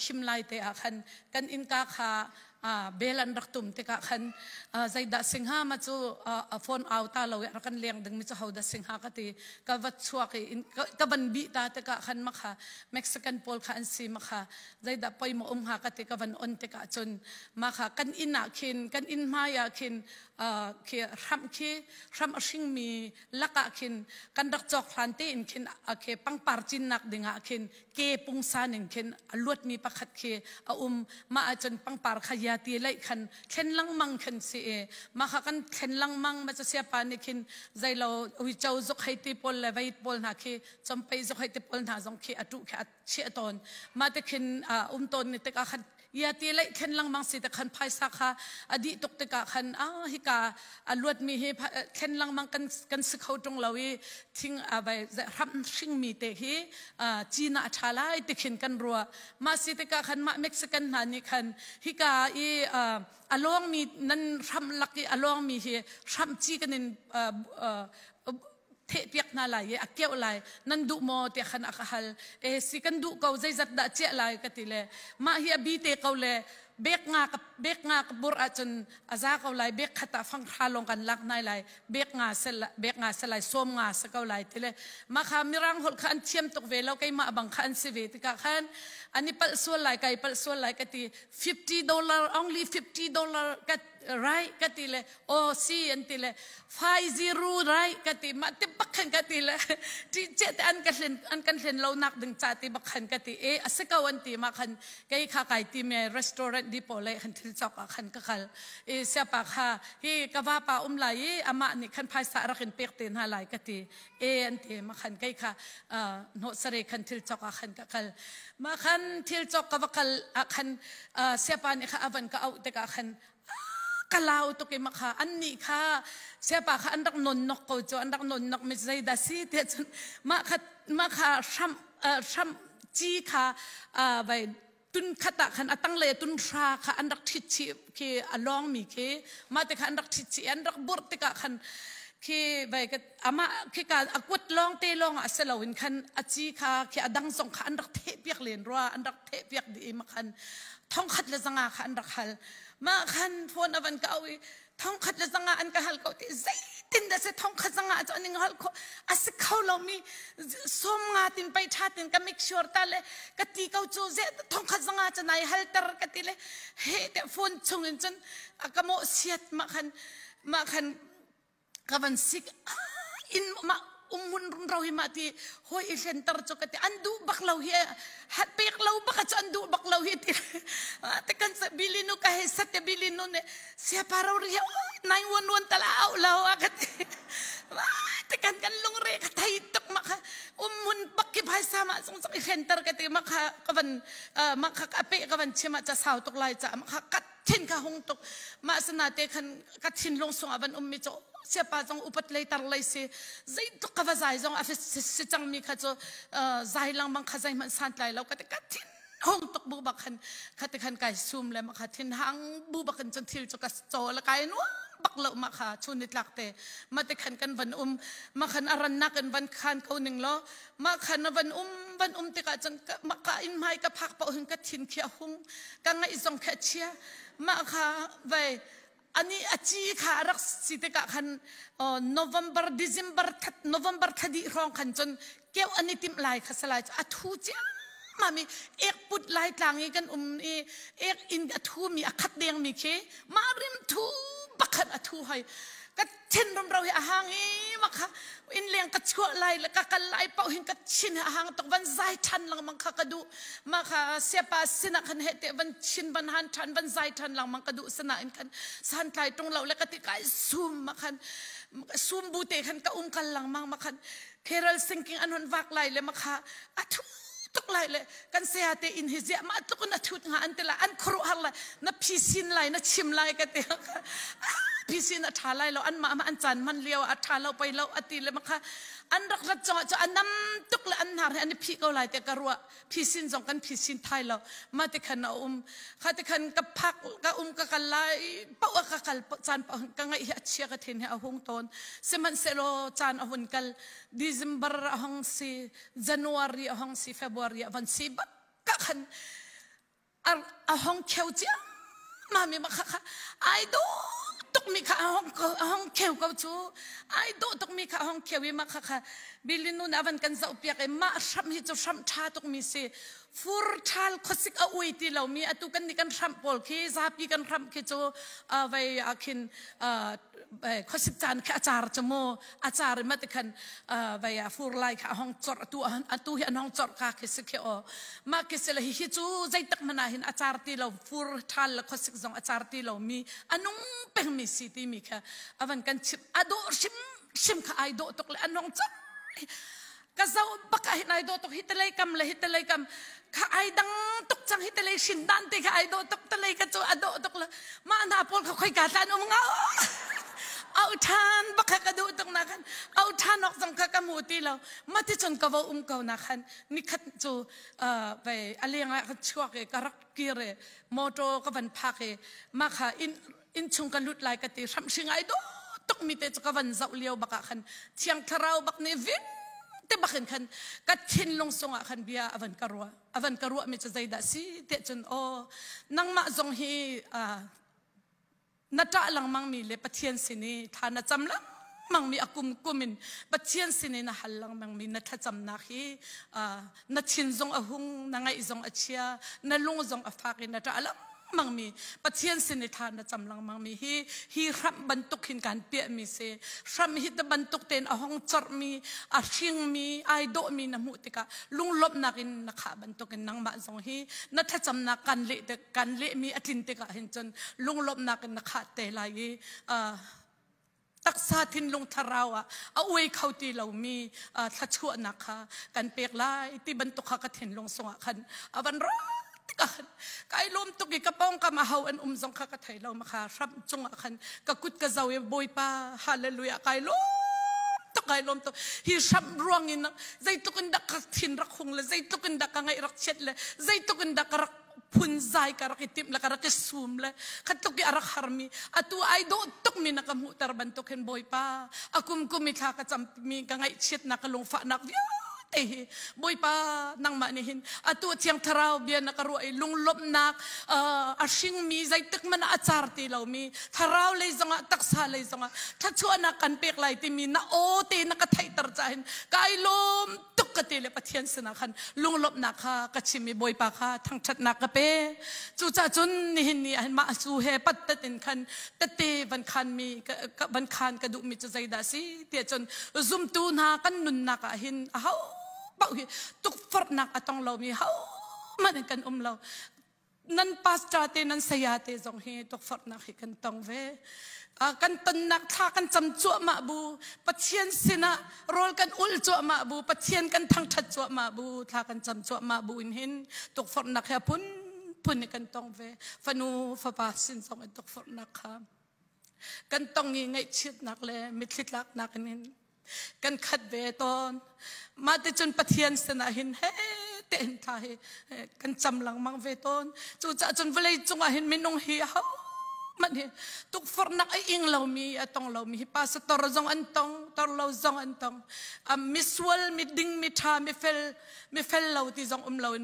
khim lai te ah khan kan innka kha bel an rak tum tikah khan zeidah singha ma cu a phone au ta lo i kan leng ding mi cu hodah singha ka ti. Ka va chuak i ka van bih ta tikah khan ma kha Mexican pawl kha an si. Ma kha zeidah poi ma um hnga ka ti. Ka van on tikah cun ma kha kan inn ah khin, kan inn hmai ah khin khi hramh khi hramh a hringmi lakah khin kan rak cawk hlan tein khin khi pangpar cinnak dingah khin ke pungsan in khin a luatmi pakhat khi a um. Mah ahcun pangpar kha ya ti leih khan thlen lengmang khan si i mah kha kan thlen lengmang. Ma siapa nih khin zeilo uico zuk hei ti pawl le vei pawl hna khi compei zuk hei ti pawl hna zong khi a tuh khi a chiah tawn. Mah te khin um tawn ni tikah khan ia ti leih thlen lengmang si te khan phaisa kha a dih tuk tikah khan a hika a luatmi hi thlen lengmang kan si kho ṭung lo i thing a vai hram hringmi te hi cin ah a ṭha lai ti khin kan ruah. Mah si tikah khan mah Mexican hna nih khan hika i a lawngmi nan hram lak i a lawngmi hi hram ci kan in thehpiak hna lai i a keuh lai, nan duh maw tiah khan a ka hal. E si, kan duh ko, zeizat dah ciah lai ka ti le mah hi a bi te ko le bek nga ka bek nga ka bur ahcun a za ko lai, bek khat ah fang hra lawng kan lak nai lai, bek nga sel bek nga se lai, sawm nga se ko lai ti le mah kha mirang holh kha an thiam tuk ve lo, keimah bang kha an si ve tikah khan an i palh sual lai, kai palh sual lai ka ti. $50, only $50 ka right ka ti le o si an ti le 50 right ka ti. Ma ti bak khan ka ti le ti che te an ka hlen an kan hlen lo nak ding cha ti bak khan ka ti. E a si ko an ti. Ma khan kei kha kai ti me restaurant di po le khan thil chok ah khan ka khal e siapa kha hi ka va pa um lai i ama nih khan phaisa rak in pek te hna lai ka ti. E an ti. Ma khan kei kha no sare khan thil chok ah khan ka kal. Ma khan thil chok ka va kal ah khan siapa nih kha avan ka auh tikah khan ka lau tuk i makha an nih kha siapa kha an rak non nok ko cu, an rak non nok mi zeidah si ti cun mah kha mah kha hram hram ci kha vai tun khat ah khan a tang le tun hra kha an rak ṭhit chih khi a lawng mi khi mah te kha an rak ṭhit chih, an rak burh tikah khan khi vai ka amah khi ka a kut lawng te lawng ah si loin khan a ci kha khi a dang zong kha an rak theh piak len rua, an rak theh piak dih i ma khan 1,100 kha an rak hal. Mah khan phone a van ka au i 1,100 an ka hal ko ti, zeitin dah se 1,100 cu an ing hal kho a si kho lomi, 50 tin pei tha tin ka make sure ta le ka ti ko cu, ze 1,100 cu nai halter ka ti le he te phone chung in cun a ka mawh siat. Mah khan mah khan ka van sik in mah umhmun rumro hi mah ti hoi i hlenter cu ka ti, an duh bak lo hi, hat pek lo bak cu an duh bak lo hi ti te kan bilinu ka he sat te bilinu ne sia paro ri 911 tala au lo a ka ti. Te kan kan lungre ka thei tuk. Ma kha umhmun bak ki phaisa ma sung sak i hlenter ka ti. Ma kha ka van ma kha ka pe ka van chima cha sau tuk lai cha ma kha kat thin kha hung tuk. Mah sana te khan ka thinlung sung ah van um mi cu siapa zong upat lei tar lei si, zeitluk ka va zai zong a si cang mi kha cu zai langmang kha zeihmanh santlai lo ka ti. Ka thin hung tuk bu bak khan kha te khan kai sum le ma kha thin hang bu bak in cun thil cu ka chaw le kai nuam bak lo. Ma kha chun ni tlak te ma te khan kan van um, ma khan a rannak in van khan ko ning lo. Ma khan a van um van um tikah cun ma ka in hmai ka phak paoh hin ka thin khi a hung, ka ngaih zong khi a chia. Ma kha vai ani a ci kha a rak si tikah khan November, December, November thla dih hrawng khan cun keuh an i timh lai kha salai cu a thu ciammam i ek put lai tlang i kan um i ek in a thu mi a khat deng mi khi mah rim thu bakhat a thu hoi. Ka thin rumro hi a hang i ma kha in leng ka chuah lai le ka kal lai paoh hin ka chin a hang tuk. Van zai ṭhan lengmang kha ka duh. Ma kha siapa sinah khan he te van chin van han ṭhan van zai ṭhan lengmang ka duh sana in khan santlai ṭung lo le ka ti kai sum. Ma khan sum bu te khan ka um kal lengmang. Ma khan carol singing an hon vak lai le ma kha a thu tuk lai le kan saya te in hi ziah mah tluk in a thut nga an ti lai, an khuaruahhar lai, na phisin lai na chim lai ka ti. Phisin a tha lai lo, an mah an caan man lio a tha lo pei lo ati le makha an rak rat congah cu a nam tuk le an hnar he an i phih ko lai te ka ruah. Phisin zong kan phisin thai lo. Ma te khan a um kha te khan ka phak ka um ka kal lai paoh ka kal caan paoh ka ngaih hi a chia, ka thin hi a hung tawn. Sihmanhsehlaw caan a hun kal, December a hong si, January a hong si, February a van si bak ka khan. A hong kheu ciammam i kha kha ai dawh tukmi kha a hong a hong kheu ko cu. Ai dawh tukmi kha a hong kheu i mah kha kha Billy nu nih a van kan zohpiak i mah hramh hi cu hramh ṭha tukmi si. Fur ṭhal khuasik a ui ti lomi atu kan nih kan hramh pawl khi zapi kan hramh khi cu vei ah khin khuasik caan khi a car cu mu a car i mah khan vei ah fur lai kha a hong corh atu atu hi an hong corh ka khi si khi aw mah khi si le hihi cu zeitak hmanh ah hin a car ti lo fur ṭhal le khuasik zong a car ti lomi a nung pengmi si timi kha a van kan chimh a dawh hrim hrim kha ai dawh tuk le an hong corh Ka zoh bak ah hin ai dawh tuk hi talei kam le hi talei kam kha ai dang tuk cang hi talei hrin dan te kha ai dawh tuk talei ka cu a dawh tuk le mah hna pawl kha khoi ka tlan um nga au than bak kha ka duh tuk na khan au than ok zong kha ka mu ti lo ma ti cun ka vo um ko na khan nikhat cu vai a leng ah ka chuak i ka rak kir i motor ka van phak i ma kha in innchung ka lut lai ka ti hramhring ai dawh tuk mi te cu ka van zoh lio bak ah khan thiang thlarau bak nih ving te bak in khan ka thinlung sungah khan bia a van ka ruah a van ka ruah mi cu zeidah si te cun aw nangmah zong hi na ṭah lengmang mi le Pathian sin i thla na cam lengmang mi a kum kum in Pathian sin i na hal lengmang mi na thlacamnak hi na thin zong a hung na ngaih zong a chia na lung zong a fak i na ṭah lengmang mi Pathian sin i thla na cam lengmang mi hi hi hramh bantuk hin kan piah mi si hramh hi te bantuk tein a hong corh mi a hring mi ai dawh mi na hmuh tikah lunglawmhnak in na khah bantuk in nangmah zong hi na thlacamnak kan leh te kan leh mi a tlin tikah hin cun lunglawmhnak in na khah te lai i Taksa thinlung thlarau ah a uai kho ti lomi thluachuahnak kha kan pek lai ti bantuk kha ka thinlung sungah khan a van ra tikah khan kai lawm tuk i ka pawngkam a ho an um zong kha ka thei lo ma kha hram cungah khan ka kut ka zo i Bawipa hallelujah kai lawm tuk kai lawm tuk hi hram ruang in zeitluk in dah ka thin rak hung le zeitluk in dah ka ngaih rak chiat le zeitluk in dah ka rak phunzai ka rak i timh le ka rak i sum le khat tluk i a rak harmi atu ai dawh tukmi na ka hmuhter bantuk hin Bawipa a kum kum i thla ka cammi ka ngaihchiatnak ka lungfahnak vialte hi Bawipa nangmah nih hin atu thiang thlarau bia na ka ruah i lunglawmhnak a hringmi zeitik man a car ti lomi thlarau lei zongah taksa lei zongah thluachuahnak kan pek lai timi na aw te na ka theihter ca hin kai lawm tuk ka ti le Pathian sinah khan lunglawmhnak kha ka chim i Bawipa kha thangṭhatnak ka pe. Cucaah cun nihin ni ah mah su he pattat in khan tette van khan mi van khan ka duhmi cu zeidah si tiah cun zumtu hna kan nunnak ah hin a ho paoh hi tukforhnak a tong lomi ho hmanh in kan um lo. Nan pastor te nan saya te zong hi tukforhnak hi kan tong ve. Kan tonnak thla kan cam cuahmah bu Pathian sinah rawl kan ul cuahmah bu Pathian kan thangṭhat cuahmah bu thla kan cam cuahmah bu in hin tukforhnak hi a phun phun i kan tong ve. Fanu fapa sin zong in tukforhnak kha kan tong i ngaihchiatnak le mitthli tlaknak in hin kan khat ve tawn. Mah ticun Pathian sinah hin he tein thla hi kan cam lengmang ve tawn. Cucaah cun vawlei cungah hin minung hi ho hmanh hi tukforhnak a ing lomi a tong lomi hi pastor zong an tong tor lo zong an tong. Misual miding miṭha mifel mifel lo ti zong um loin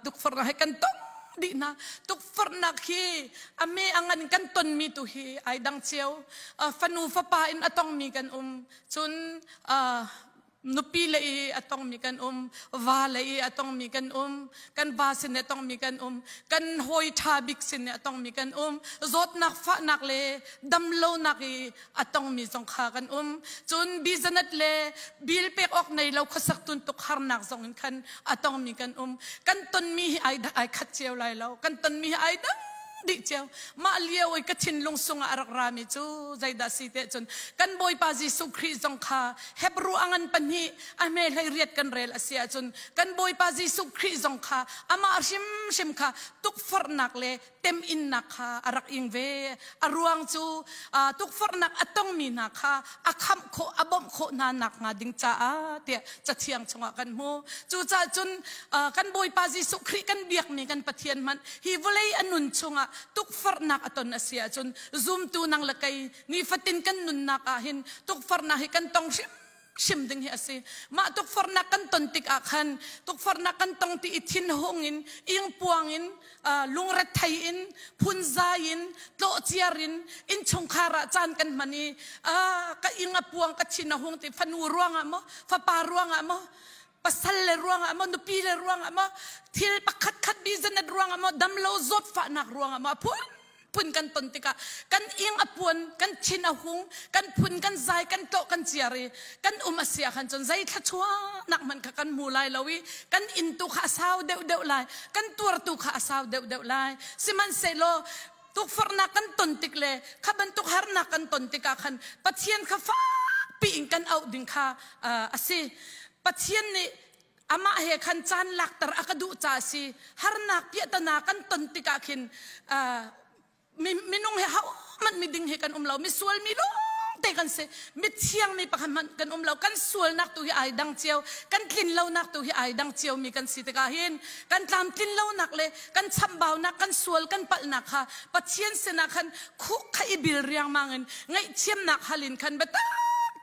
tukforhnak hi kan tong dih hna. Tukforhnak hi a me a ngan kan tonmi tu hi ai dang cio. Fanu fapa in a tongmi kan um. Cun nupi le i a tongmi kan um, va le i a tongmi kan um, kan va sin a tongmi kan um, kan hawi ṭha bik sin a tongmi kan um, zawtnak fahnak le damlonak i a tongmi zong kha kan um. Cun bizanat le bil pek awk nei lo khuasak tun tuk harnak zong in khan a tongmi kan um. Kan tonmi hi ai, ai khat cio lai lo. Kan tonmi hi ai dang dih cio. Mah lio i ka thinlung sungah a rak rami cu zeidah si te cun kan Bawipa Jesuh Khrih zong kha Hebrew a ngan pahnih a hme hlei riat kan rel a si ahcun kan Bawipa Jesuh Khrih zong kha amah hrimhrim kha tukforhnak le teminnak kha a rak ing ve. A ruang cu tukforhnak a tongmi hna kha a khamh khawh, a bawmh khawh hna nakhnga ding caah tiah Cathiang chungah kan hmu. Cucaah cun kan Bawipa Jesuh Khrih kan biakmi kan Pathian hmanh hi vawlei a nun chungah tukforhnak a ton a si ahcun zumtu nang le kei nifatin kan nunnak ah hin tukforhnak hi kan tong hrim. hrim ding hi a si. Mah tukforhnak kan ton tikah khan tukforhnak kan tong ti i thinhung in ingpuang in lungrethei in phunzai in tlawhciar in innchungkhar ah caan kan hman i ka ing a puang ka thin a hung ti fanu ruangah maw fapa ruangah maw pasal le ruangah maw nupi le ruangah maw thil pakhat khat business ruangah maw damlo zawtfahnak ruangah maw phun phun kan ton tikah kan ing a puan kan thin a hung kan phun kan zai kan tlawh kan ciar i kan um a si ah khan cun zei thluachuahnak hmanh kha kan hmu lai lo i kan inn tu kha a sau deuh deuh lai kan tuar tu kha a sau deuh deuh lai. Sihmanhsehlaw tukforhnak kan ton tik le kha bantuk harnak kan ton tikah khan Pathian kha fakpi in kan auh ding kha a si. Pathian nih amah he khan caan lakter a ka duh ca a si. Harnak piahtana kan ton tikah khin minung he hohmanh miding he kan um lo, misual mi lawng te kan si. Mithiang mi pakhat hmanh kan um lo. Kan sualnak tu hi ai dang cio, kan tlin lonak tu hi ai dang cio mi kan si tikah hin kan tlamtlin lonak le kan chambaunak, kan sual kan palhnak kha Pathian sinah khan khuk kha i bil riangmang in ngaihthiamnak hal in khan biatak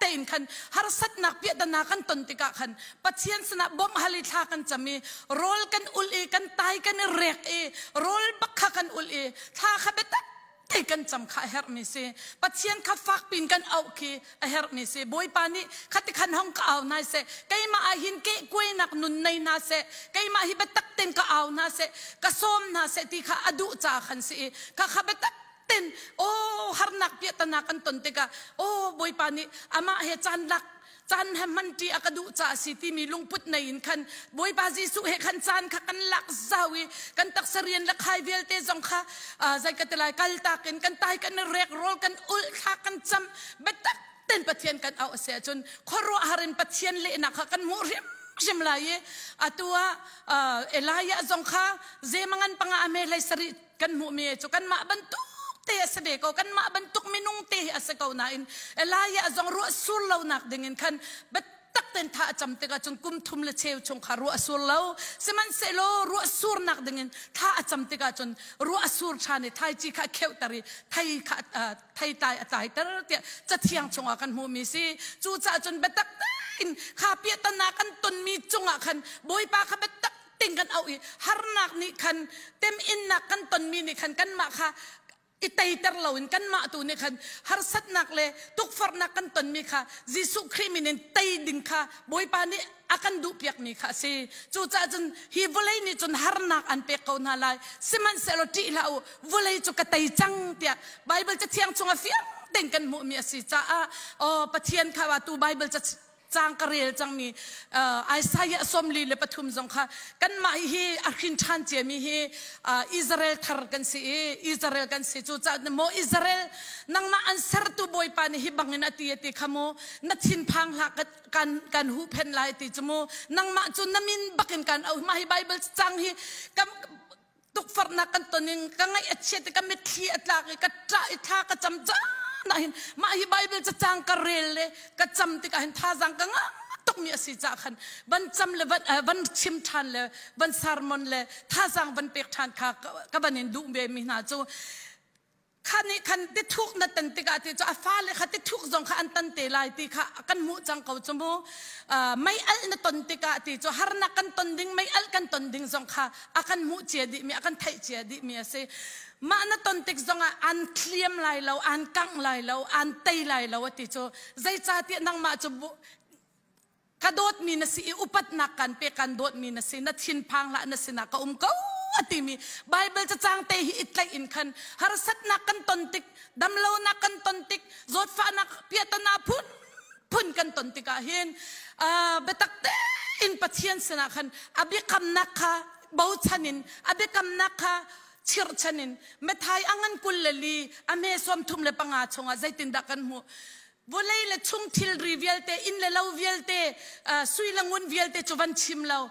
tein khan harsatnak piahtana kan ton tikah khan Pathian sinah bawmh hal i thla kan cam i rawl kan ul i kan tai kan i rek i rawl bak kha kan ul i thla kha biatak te kan cam kha a herhmi si. Pathian kha fak pin kan auh khi a herhmi si. Bawipa nih khati khan hong ka au hna seh, keimah ah hin kehkuainak nun nei hna seh, keimah hi biatak ten ka au hna seh, ka sawm hna seh ti kha a duh caah khan si i kha kha biatak ten aw harnak piahtana kan ton tikah aw Bawipa nih amah he caan lak caan he hmanṭi a ka duh caah si timi lungput nei in khan Bawipa Jesuh he khan caan kha kan lak zau i kan taksa rian le khai vialte zong kha zei ka ti lai kaltak in kan tai kan i rek, rawl kan ulh, thla kan cam, biatak ten Pathian kan auh a si ahcun khuaruahhar in Pathian lehnak kha kan hmuh hrimhrim lai i atu ah Elijah zong kha zemangan panga a me hlei sarih kan hmuhmi cu kanmah bantuk te a si ve ko, kanmah bantuk minung te hi a si ko nain Elijah zong ruah sur lonak ding in khan biatak ten tha a cam tikah cun kum thum le cheu chung kha ruah a sur lo. Sihmanhsehlaw ruah surnak ding in tha a cam tikah cun ruah a sur ṭhan i thaici kha a kheuhter i thei kha theitlai a tlaiter tiah cathiang chungah kan hmuhmi si. Cucaah cun biatak tein kha piahtana kan tonmi cungah khan Bawipa kha biatak ting kan auh i harnak nih khan teminnak kan tonmi nih khan kanmah kha i teiter loin kanmah tu nih khan harsatnak le tukforhnak kan tonmi kha Jesuh Khrih min in tei ding kha Bawipa nih a kan duhpiakmi kha a si. Cucaah cun hi vawlei nih cun harnak an pek ko hna lai. Sihmanhsehlaw ṭih hlah u, vawlei cu ka tei cang tiah Baibal Cathiang chungah fiang tein kan hmuhmi a si caah aw Pathian kha atu Baibal ca caang ka rel cangmi Isaiah 43 zong kha kanmah hi a hrin ṭhan ciami hi Israel thar kan si i Israel kan si. Cucaah maw Israel, nangmah an sertu Bawipa nih hi bangin a ti a ti kha mu, na thinphang hlah, kan kan huhphenh lai ti cu mu, nangmah cu na min bakin kan auh. Mah hi Bible cang hi tukforhnak kan ton in ka ngaih a chiat i ka mitthli a tlak i ka ṭah i thla ka cam caan ah hin mah hi Bible cacang ka rel le ka cam tikah hin thazaang ka ngah tukmi a si caah khan van cam le van, van chim ṭhan le van sermon le thazaang van pek ṭhan kha ka van in duh ve mi hna cu kha nih khan tithuk na tan tikah ti cu a fale kha tithuk zong kha an tan te lai ti kha kan hmuh cang ko cu mu. Mei alh na ton tikah ti cu harnak kan ton ding, mei alh kan ton ding zong kha a kan hmuh cia dih mi, a kan theih cia dih mi a si. Mah na ton tik zongah an thliam lai lo, an kangh lai lo, an tei lai lo a ti cu. Zeicahtiah nangmah cu ka dawtmi na si i upatnak kan pek, kan dawtmi na si, na thinphang hlah, na sinah ka um ko a timi Bible cacang te hi i tlaih in khan harsatnak kan ton tik, damlonak kan ton tik, zawtfahnak piahtana phun phun kan ton tikah hin biatak tein Pathian sinah khan a biakamnak kha bochan in, a biakamnak kha chirhchan in Matthai a ngan 24 a hme 35 chungah zeitindah kan hmuh? Vawlei le chung thilri vialte, inn le lo vialte, sui le ngun vialte cu van chim lo.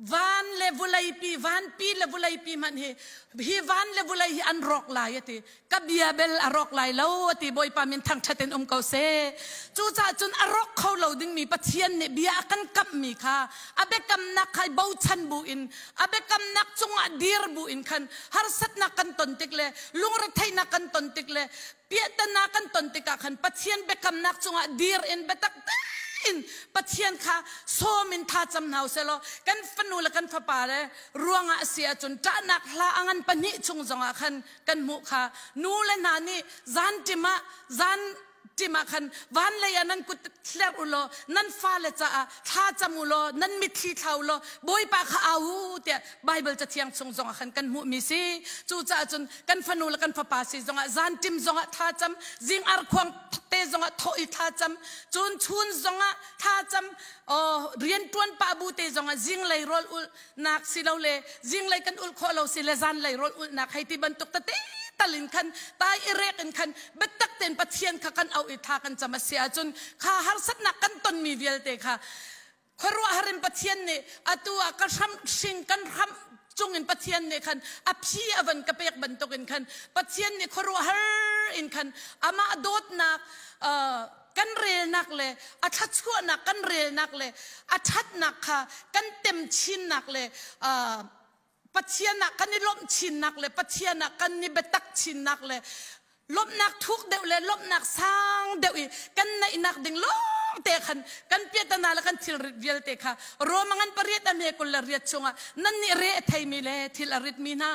Van le vawleipi, vanpi le vawleipi hmanh hi, hi van le vawlei hi an rawk lai a ti. Ka bia bel a rawk lai lo a ti. Bawipa min thangṭhat in um ko seh. Cucaah cun a rawk kho lo dingmi Pathian nih bia a kan kamhmi kha, a biakamnak kha bochan bu in, a biakamnak cungah dir bu in khan harsatnak kan ton tik le lungretheihnak kan ton tik le piahtana kan ton tikah khan Pathian biakamnak cungah dir in biatak. in Pathian kha sawm in tha cam hna usih law kan fanu le kan fapa le ruangah a si ahcun ṭahnak hla a ngan pahnih chung zongah khan kan hmuh kha nu le hna nih zan ṭim ah zan ṭim ah khan van lei ah nan kut hler u law nan fale caah thla cam u law nan mitthli thla u law Bawipa kha au u tiah Baibal cathiang chung zongah khan kan hmuhmi si. Cucaah cun kan fanu le kan fapa si zongah zan ṭim zongah thla cam zing arkhuang te zongah thawh i thla cam cun chun zongah thla cam rian ṭuan pah bu te zongah zinglei rawl ulhnak silole zinglei kan ulh khawh lo si le zanlei rawl ulhnak hei ti bantuk tete tal in khan tai i rek in khan biatak tein Pathian kha kan auh i tha kan cam a si ahcun kha harsatnak kan tonmi vialte kha khuaruahhar in Pathian nih atu ah ka hram hring kan hram cungin Pathian nih khan a phi a van ka pek bantukin khan Pathian nih khuaruahhar in khan amah dawtnak kan relnak le a thluachuahnak kan relnak le a ṭhatnak kha kan tem chinnak le Pathian ah kan i lawmh chinnak le Pathian ah kan i biatak chinnak le lawmhnak thuk deuh le lawmhnak sang deuh i kan neihnak ding lawng te khan kan piatana le kan thilrit vialte kha Roma ngan pariat a hme 28 chungah nan nih re a theimi le thil a ritmi hna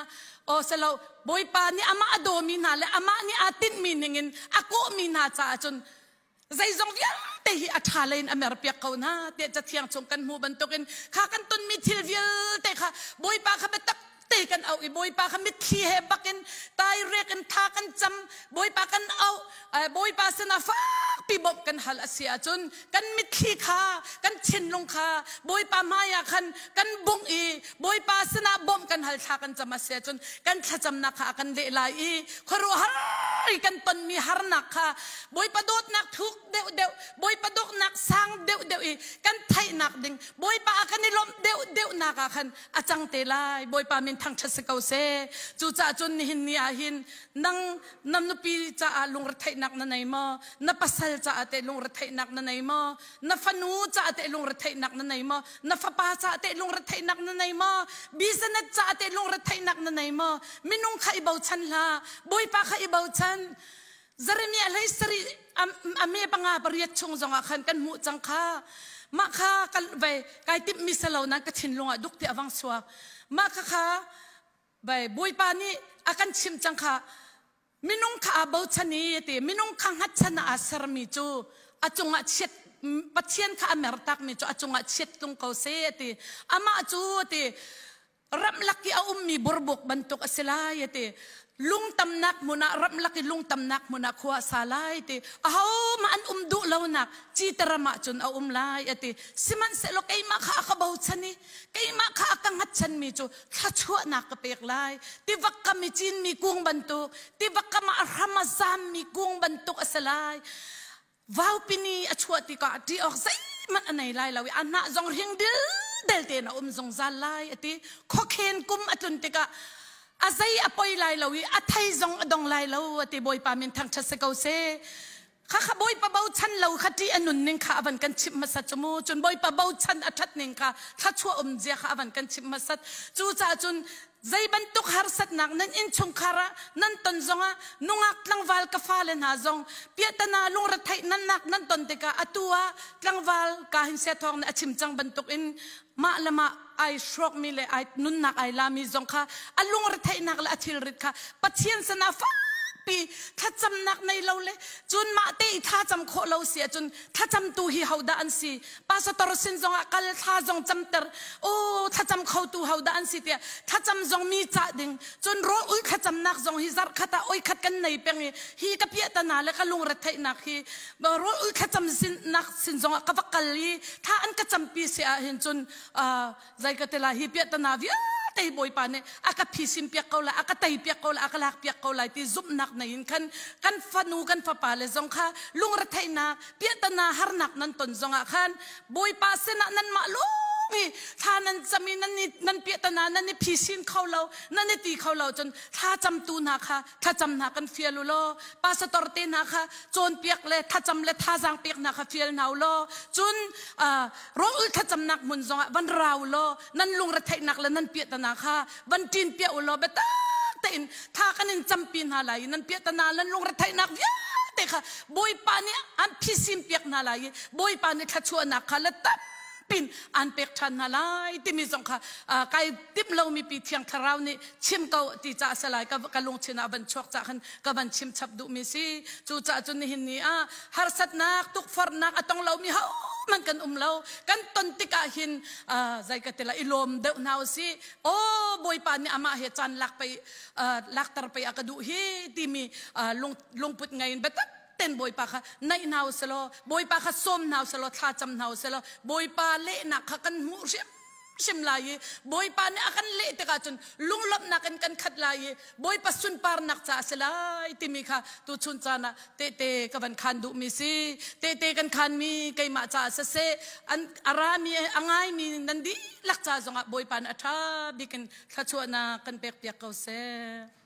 aw selo Bawipa nih amah a dawmi hna le amah nih aa tinhmi ningin a kawhmi hna caah cun zeizong vialte hi a ṭha lei in a merpiak ko hna tiah cathiang chung kan hmuh bantukin kha kan tonmi thil vialte kha Bawipa kha biatak te kan auh i Bawipa kha mitthli he bakin tairek in tha kan cam Bawipa kan auh Bawipa sinah fakpi bawmh kan hal a si ahcun kan mitthli kha kan thinlung kha Bawipa hmaiah khan kan bungh i Bawipa sinah bawmh kan hal thla kan cam a si ahcun kan thlacamnak kha a kan leh lai i khuaruahhar i kan tonmi harnak kha Bawipa dawtnak thuk deuh deuh Bawipa dawtnak sang deuh deuh i kan theihnak ding Bawipa a kan i lawmh deuh deuhnak ah khan a cang te lai. Bawipa min thangṭhat si ko seh. Cucaah cun nihin ni ah hin nang na nupi caah lungretheihnak na nei maw? Na pasal caah teh lungretheihnak na nei maw? Na fanu caah teh lungretheihnak na nei maw? Na fapa caah teh lungretheihnak na nei maw? Business caah teh lungretheihnak na nei maw? Minung kha i bochan hlah. Bawipa kha i bochan. Jeremiah hlei sarih a me panga pariat chung zongah khan kan hmuh cang kha. Mah kha kal ve kai timhmi selo nan ka thinlung ah duk ti awang suak. Mah kha kha bai Bawipa nih a kan chim cang kha minung kha aa bochan i ti minung kha hngatchan ah aa sermi cu a cungah chiat Pathian kha a mertakmi cu a cungah chiat tlung ko seh ti amah cu ti ramlak i a ummi burbuk bantuk a si lai a ti lungtamnak hmun ah ramlak i lungtamnak hmun ah khua a sa lai ti ahohmah an um duh lonak citaram ah cun a um lai a ti sihmanhsehlaw keimah kha a ka bochan i keimah kha a ka hngatchanmi cu thluachuahnak ka pek lai tiva kam i cinmi kung bantuk tiva kam ah a hram a zammi kung bantuk a si lai Vaupini a chuah tikah ṭih awk zeihmanh a nei lai lo i a hnah zong hring dildel tein a um zungzal lai a ti. Khuakhen kum a tlun tikah a zei a poi lai lo i a thei zong a dong lai lo a ti. Bawipa min thangṭhat si ko seh. Khakha Bawipa bochan lo kha ṭih a nun ning kha a van kan chimh hmasat cu mu. Cun Bawipa bochan a ṭhat ning kha thluachuah um zia kha a van kan chimh hmasat. Cucaah cun Zei bantuk harsatnak nan innchungkhar ah nan ton zongah nungak tlangval ka fale hna zong piahtana lungretheih nannak nan ton tikah atu ah tlangval ka hin sia thawng nih a chim cang bantukin mah le mah ai hrawkmi le ai nunnak ai lami zong kha a lungretheihnak le a thilrit kha Pathian sinah fakpi thlacamnak nei lo le cun mah te i thlacam khawh lo si ahcun thlacamtu hi hodah an si pastor sin zongah kal thla zong camter o thlacam khotu hodah an si tiah thlacam zong mi cah ding cun rawl ul thlacamnak zong hi zarh khat ah oi khat kan nei peng i hi ka piahtana le ka lungretheihnak hi rawl ul thlacam nak sin zongah ka va kal i thla an ka campi si ah hin cun zei ka ti lai hi piahtana vialte hi Bawipa nih a ka phisin piak ko lai a ka tei piak ko lai a ka lak piak ko lai ti zumhnak nei in khan kan fanu kan fapa le zong kha lungretheihnak piahtana harnak nan ton zongah khan Bawipa sinah nanmah lawng hi thla nan cam i nan nan piahtana nan i phisin kho lo nan i ti kho lo cun thlacamtu hna kha thlacam hna kan fial u law pastor te hna kha cawnpiak le thlacam le thazaang pek hna kha fial hna u law cun rawl thlacamnak hmun zongah van ra u law nan lungretheihnak le nan piahtana kha van ṭin piah u law biatak tein thla kan in campi hna lai i nan piahtana nan lungretheihnak vialte. vialte kha Bawipa nih an phisin piak hna lai i Bawipa nih thluachuahnak kha la tampin an pek ṭhan hna lai timi zong kha kai timh lomi pi Thiang Thlarau nih chim ko ti caah si lai ka lungthin ah van chuak cah khan ka van chim chap duhmi si. Cucaah cun nihin ni ah harsatnak tukforhnak a tong lomi hohmanh kan um lo. Kan ton tikah hin zei ka ti la, i lawm deuh hna usih. Aw, Bawipa nih amah he caan lak pei lakter pei a ka duh hi timi lungput ngei in biatak ten Bawipa kha naih hna usih, Bawipa kha sawm hna usih, thla cam hna usih. Bawipa lehnak kha kan hmuh hrim hrim lai i Bawipa nih a kan leh tikah cun lunglawmhnak in kan khat lai i Bawipa sunparnak ca a si lai timi kha tuchun caan ah tehte ka van khaan duhmi si. Tehte kan khaanmi keimah caah siseh, an a rami a ngaimi nan dihlak ca zongah Bawipa nih a ṭha bik in thluachuahnak kan pekpiak ko seh.